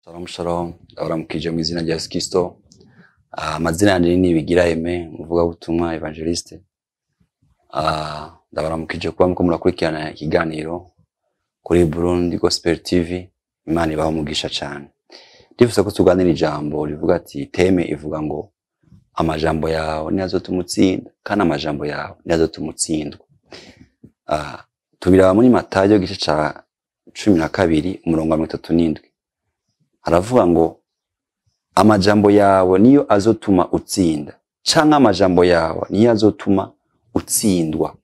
Shalom shalom, ndabaramukije mu izina rya Yesu Kristo. Amazina yanjye ni Bigira Aime, umuvugabutumwa evangeliste. Ndabaramukije kuba muko murakurikirana ikiganiro kuri Burundi Gospel TV. Imana ibahe umugisha cyane. Ndifuza ko tuganira ijambo rivuga ati teme ivuga ngo amajambo yawe niyo azotuma utsinda, kandi amajambo yawe niyo azotuma utsindwa. Tubiraba muri Matayo igice ca 12 umurongo wa 37. Haravuga ngo amajambo yawe niyo azotuma utsinda, canke amajambo yawe niyo azotuma utsindwa.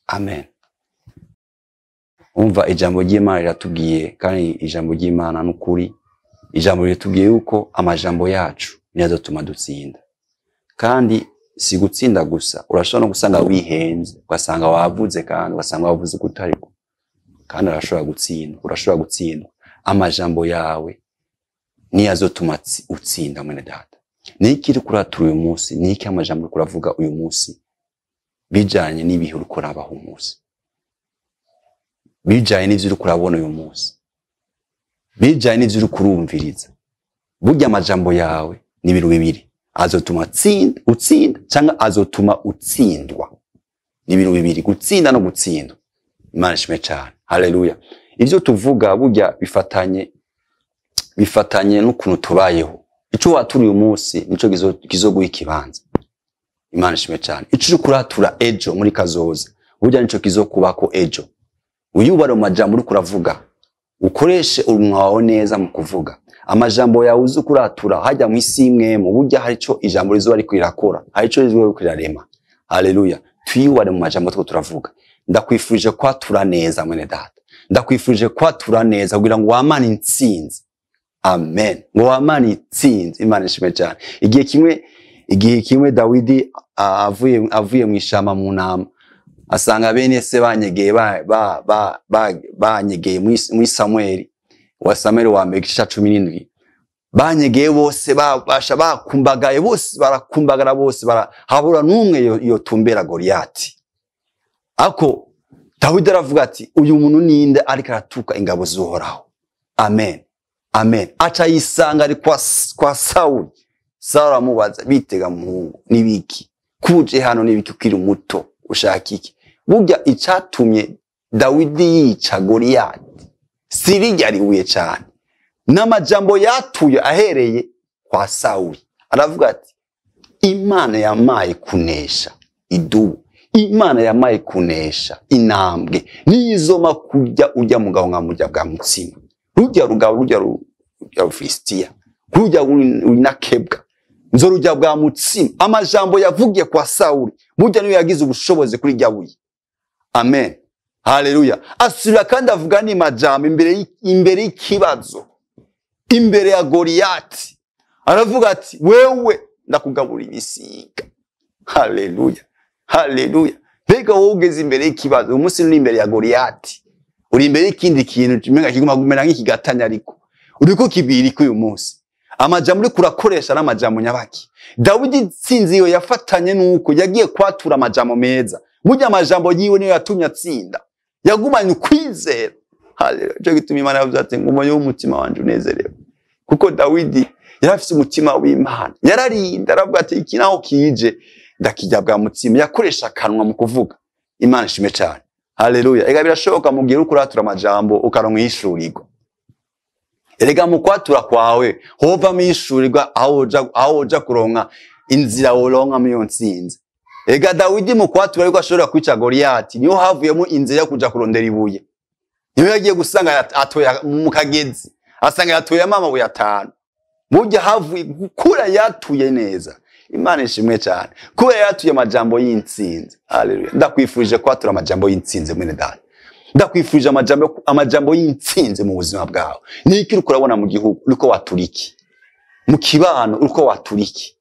Amen. Umva, ijambo ry'Imana riratubwiye, kandi ijambo ry'Imana n'ukuri. Ijambo riratubwiye yuko amajambo yacu niyo azotuma dutsinda. Kandi si gutsinda gusa, urashobora no gusanga wihenze, ugasanga wavuze, kandi ugasanga wavuze kutariko, kandi urashobora gutsindwa, urashobora gutsindwa. Amajambo yawe niyo azotuma utsinda. Mwene data, niki uriko uratura uyu munsi? Niki amajambo uriko uravuga uyu munsi bijanye n'ibihe uriko urabaho umunsi, bijanye n'ivyo uriko urabona uyu munsi, bijanye n'ivyo uriko urumviriza? Burya amajambo yawe ni ibintu bibiri: azotuma utsinda canke azotuma utsindwa. Ni ibintu bibiri, gutsinda no gutsindwa. Imana ishimwe cane, haleluya. Ivyo tuvuga burya bifatanye n'ukuntu tubayeho. Ico watura uyu munsi nico kizoguha ikibanza. Imana ishimwe cane. Ico uriko uratura ejo muri kazoza, burya nico kizokubako ejo. Wiyubare mu majambo uriko uravuga, ukoreshe umunwa wawe neza mu kuvuga. Amajambo yawe uzi kuratura hajya mu isi imwe, burya hari ico ijambo rizoba riko rirakora, hari ico rizoba riko rirarema. Haleluya. Twiyubare mu majambo turiko turavuga. Ndakwifurije kwatura neza, mwene data. Ndakwifurije kwatura neza kugira ngo wamane intsinzi. Amen. Ngo wamane intsinzi. Imana ishimwe cyane. Igihe kimwe Dawidi avuye mu ishamba mu ntama, asanga bene se banyegeye, banyegeye muri Samueli wa Samueli wa mbere igice ca 17. Banyegeye bose, babasha bakumbagaye bose, barakumbagara bose, habura n'umwe yotumbera Goliyati. Ako Dawidi aravuga ati: "Uyu muntu ninde ariko aratuka ingabo z'Uhoraho?" Amen, amen. Aca yisanga ari kwa Sawuli. Sawuli aramubaza: "Bitega muhungu, nibiki kuje hano? Nibiki ukiri muto? Ushaka iki?" Burya icatumye Dawidi yica Goliyati si rirya ribuye cane, n'amajambo yatuye ahereye kwa Sawuli. Aravuga ati: "Imana yamaye kunesha idubu, Imana yamaye kunesha intambwe, nizoma kurya urya mugabo nkamurya bwa mutsima, rujya rugabo, rujya Rufilisitiya, rujya winakebwa, nzorujya bwa mutsima." Amajambo yavugiye kwa Sawuli burya niyo yagize ubushobozi kuri rya buye. Amen, haleluya. Asubira kandi avuga ni majambo imbere y'ikibazo, imbere ya Goliyati. Aravuga ati: "Wewe ndakugabura ibisiga." Haleluya, haleluya. Mbega wowe ugeze imbere y'ikibazo uyu munsi, uri imbere ya Goliyati, uri imbere y'ikindi kintu umenga kiguma kumera nk'ikigatanya, ariko uriko kibiriko uyu munsi, amajambo uriko urakoresha n'amajambo nyabaki? Dawidi intsinzi iyo yafatanye nuko yagiye kwatura amajambo meza. Burya amajambo yiwe niyo yatumye atsinda, yagumanye ukwizera. Haleluya. Ico gituma Imana yavuze ati ngo umoyo w'umutima wanje unezerewe, kuko Dawidi yari afise umutima w'Imana. Yararinda, aravuga ati: "Iki naho kije ndakijya bwa mutsima." Yakoresha akanwa mu kuvuga. Imana ishimwe cyane, haleluya. Ega birashoboka mu gihe uriko uratura amajambo ukaronka ihishurirwa. Erega mu kwatura kwawe hovamo ihishurirwa, aho uja kuronka inzira woronkamwo iyo ntsinzi. Ega Dawidi mu kwatura yuko ashobora kwica Goliyati, niho havuyemo inzira yo kuja kurondera ibuye. Niho yagiye gusanga atoya mu kagezi, asanga yatoyemo amabuye atanu. Burya havuye kura yatuye neza. Imana ishimwe cyane kubera yatuye amajambo y'intsinzi. Haleluya. Ndakwifurije kwatura amajambo y'intsinzi, mwene data. Ndakwifurije amajambo y'intsinzi mu buzima bwawe. Niki uriko urabona mu gihugu? Uriko watura iki mu kibano? Uriko watura iki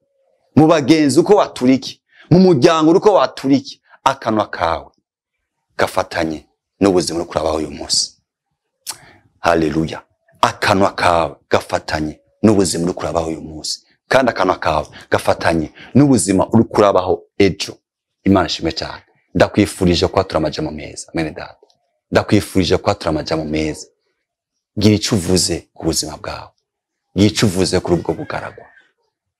mu bagenzi? Uko watura iki mu muryango? Uriko watura iki? Akanwa kawe gafatanye n'ubuzima uriko urabaho uyu munsi. Haleluya. Akanwa kawe gafatanye n'ubuzima uriko urabaho uyu munsi, kandi akanwa kawe gafatanye n'ubuzima uriko urabaho ejo. Imana ishimwe cyane. Ndakwifurije kwatura amajambo meza, mwene data. Ndakwifurije kwatura amajambo meza. Gira ico uvuze ku buzima bwawe, gira ico uvuze kuri ubwo bugaragwa,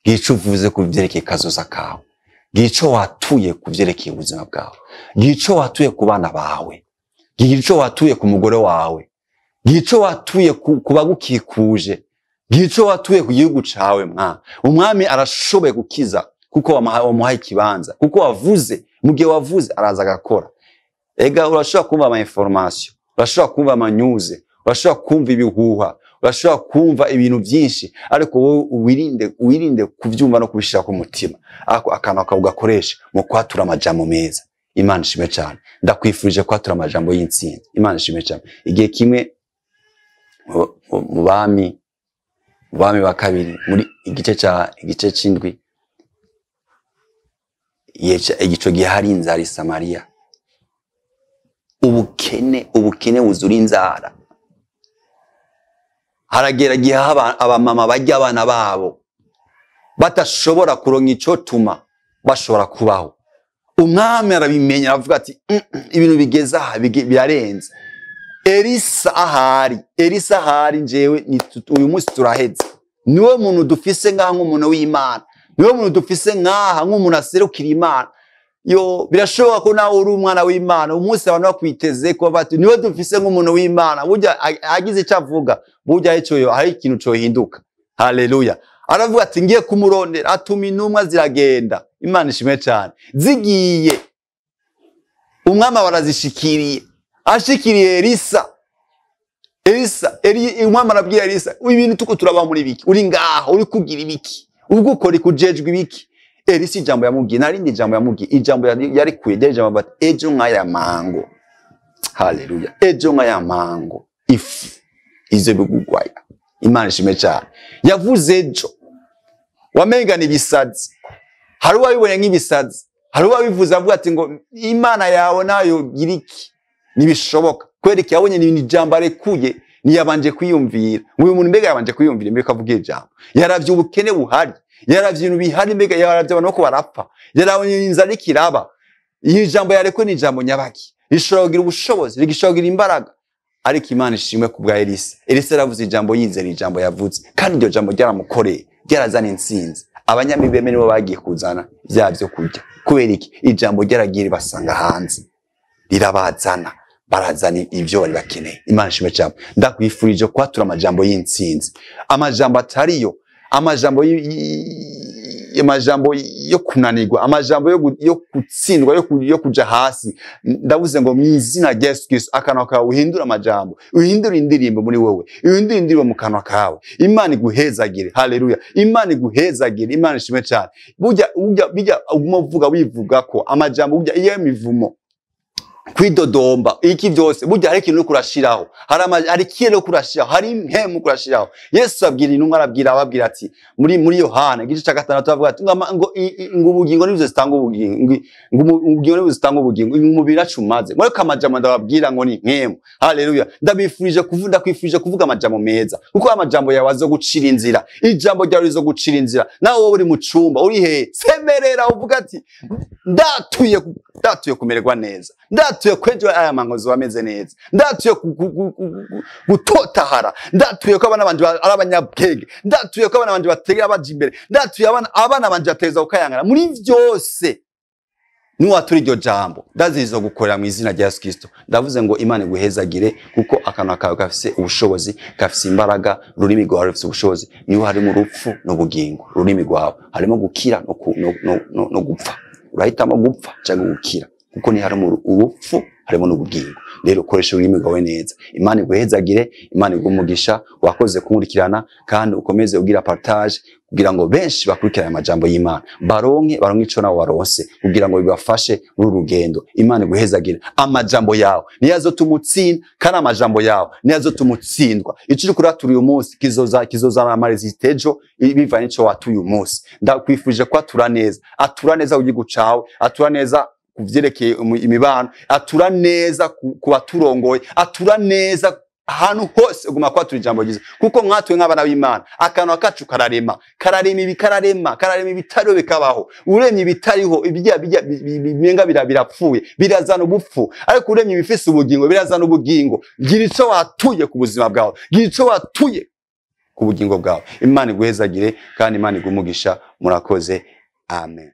gira ico uvuze ku vyerekeye kazoza kawe, gira ico watuye ku vyerekeye ubuzima bwawe, gira ico watuye ku bana bawe, gira ico watuye ku mugore wawe, gira ico watuye ku bagukikuje, gira ico watuye ku gihugu cawe. Mwa umwami arashoboye gukiza kuko wamuhaye ikibanza, kuko wavuze. Mu gihe wavuze araza agakora. Ega urashobora kumva ama information, urashobora kumva ama news, urashobora kumva ibihuha, urashobora kumva ibintu byinshi, ariko wowe wirinde kuvyumva no kubishira ku mutima. Ako akanwa kawe ugakoresha mu kwatura amajambo meza. Imana ishimwe cyane. Ndakwifurije kwatura amajambo y'intsinzi. Imana ishimwe cyane. Igihe kimwe mu bami ba kabiri, muri igice c'indwi, igico gihe hari inzara i Samariya, ubukene buzura inzara. Haragera igihe abamama barya abana babo batashobora kuronka ico tuma bashobora kubaho. Umwami arabimenya, aravuga ati ibintu bigeze aha birarenze. Elisa ahari njewe uyu munsi turaheze. Niwe muntu dufise ngaha nk'umuntu w'Imana, niwe muntu dufise ngaha nk'umuntu aserukira Imana. Yo birashoboka ko nawe uri umwana w'Imana, umunsi abantu bakwiteze ko bati niwe dufise nk'umuntu w'Imana, burya agize icyo avuga, burya ico hari ikintu cohinduka. Haleluya. Aravuga ati ngiye kumurondera, atuma intumwa ziragenda. Imana ishimwe cyane. Zigiye, umwami barazishikiriye, ashikiriye Elisa. Umwami arabwira Elisa, ibintu tuko turaba muri biki, uri ngaho uri kugira ibiki, ubwo ukora ikujejwe ibiki. Elisa ijambo yamubwiye, narindi ijambo yamubwiye, ijambo yarikuye ryari ijambo bati ejo nkaya mango. Haleluya. Ejo nkaya mango ifu izo bigugwaya. Imana ishimwe cyane. Yavuze ejo wamenga ni ibisazi, hari uwabibonye nk'ibisazi, hari uwabivuze avuga ati ngo Imana yawe nayo giriki nibishoboka. Kwereka yabonye ni ijambo arekuye, niyabanje kwiyumvira. Uyu muntu mbega yabanje kwiyumvira mbega avuga ijambo, yaravye ubukene buhari, yaravye ibintu bihari, mbega yaravye abantu ko barapfa, yarabonye inzara ikiraba. Iyi jambo yarekuye ni ijambo nyabaki, rishobora kugira ubushobozi, rishobora kugira imbaraga. Ariko Imana ishimwe ku bwa Elisa. Elisa yaravuze ijambo yizera ijambo yavuze, kandi iryo jambo ryaramukoreye, ryarazana intsinzi. Abanyamibeme nibo bagiye kuzana vya vyo kurya. Kubera iki? Ijambo ryaragiye ribasanga hanze, rirabazana, barazana ivyo bari bakeneye. Imana ishimwe cyane. Ndakwifurije kwatura amajambo y'intsinzi, amajambo atariyo, amajambo yo kunanirwa, amajambo yo gutsindwa, yo kuja hasi. Ndavuze ngo mu izina rya Yesu Kristo, akanwa kawe uhindura amajambo, uhindura indirimbo muri wewe, uhindura indirimbo mu kanwa kawe. Imana iguhezagire. Haleluya. Imana iguhezagire. Imana ishimwe cyane. Burya bijya uvuga wivuga ko amajambo, burya iyo mivumo kwidodomba iki byose, burya hari ikintu kurashiraho, hari ikintu kurashiraho, hari impemu kurashiraho. Yesu abwira intumwa, arabwira ababwira ati muri Yohana igice cya 6 avuga ati ngo ubugingo nibyo zitanga ubugingo, ngo ubugingo nibyo zitanga ubugingo, umubiri acumaze. Mureka amajambo ndababwira ngo ni impemu. Haleluya. Ndabifurije kuvuga, kwifurije kuvuga amajambo meza, kuko amajambo yawe azo gucira inzira, ijambo ryawe rizo gucira inzira. Nawe wowe uri mu cumba, uri he, semerera uvuga ati ndatuye kumererwa neza, ndatuye kwejo aya mangozi wameze neza, ndatuye gutotahara, ndatuye ko abana banje ari abanyabwenge, ndatuye ko abana banje bategera baje imbere, ndatuye abana banje bateza ukayangana muri byose. Nuwatura iryo jambo ndazizo gukorera mu izina rya Yesu Kristo. Ndavuze ngo Imana iguhezagire, kuko akanwa kawe gafise ubushobozi, gafise imbaraga, ururimi rwawe rufise ubushobozi. Niho harimo urupfu n'ubugingo, ururimi rwawe harimo gukira no gupfa. Urahitamo gupfa cyangwa gukira, kuko ni harimo urupfu harimo n'ubugingo. Rero koresha ururimi rwawe neza. Imana iguhezagire, Imana igumugisha. Wakoze kunkurikirana, kandi ukomeze ugira partage kugira ngo benshi bakurikirane amajambo y'Imana, baronke ico nawe waronse, kugira ngo bibafashe muri rugendo. Imana iguhezagire. Amajambo yawe niyo azotuma utsinda, kandi amajambo yawe niyo azotuma utsindwa. Ico uri kuratura uyu munsi kizozana amaresite ejo, bivanye n'ico watuye uyu munsi. Ndakwifurije kwatura neza. Atura neza ku gihugu cawe, atura neza kuvyerekeye imibano, atura neza ku baturongoye, atura neza Ahantu hose uguma kwatura ijambo ryiza, kuko mwatuye nk'abana b'Imana. Akanwa kacu kararema, kararema ibi, kararema, kararema ibitariho bikabaho. Uremye ibitariho, ibijya bijya bimenga birapfuye, birazana ubupfu. Ariko uremye ibifise ubugingo, birazana ubugingo. Gira ico watuye ku buzima bwawe, gira ico watuye ku bugingo bwawe. Imana iguhezagire kandi Imana igumugisha. Murakoze. Amen.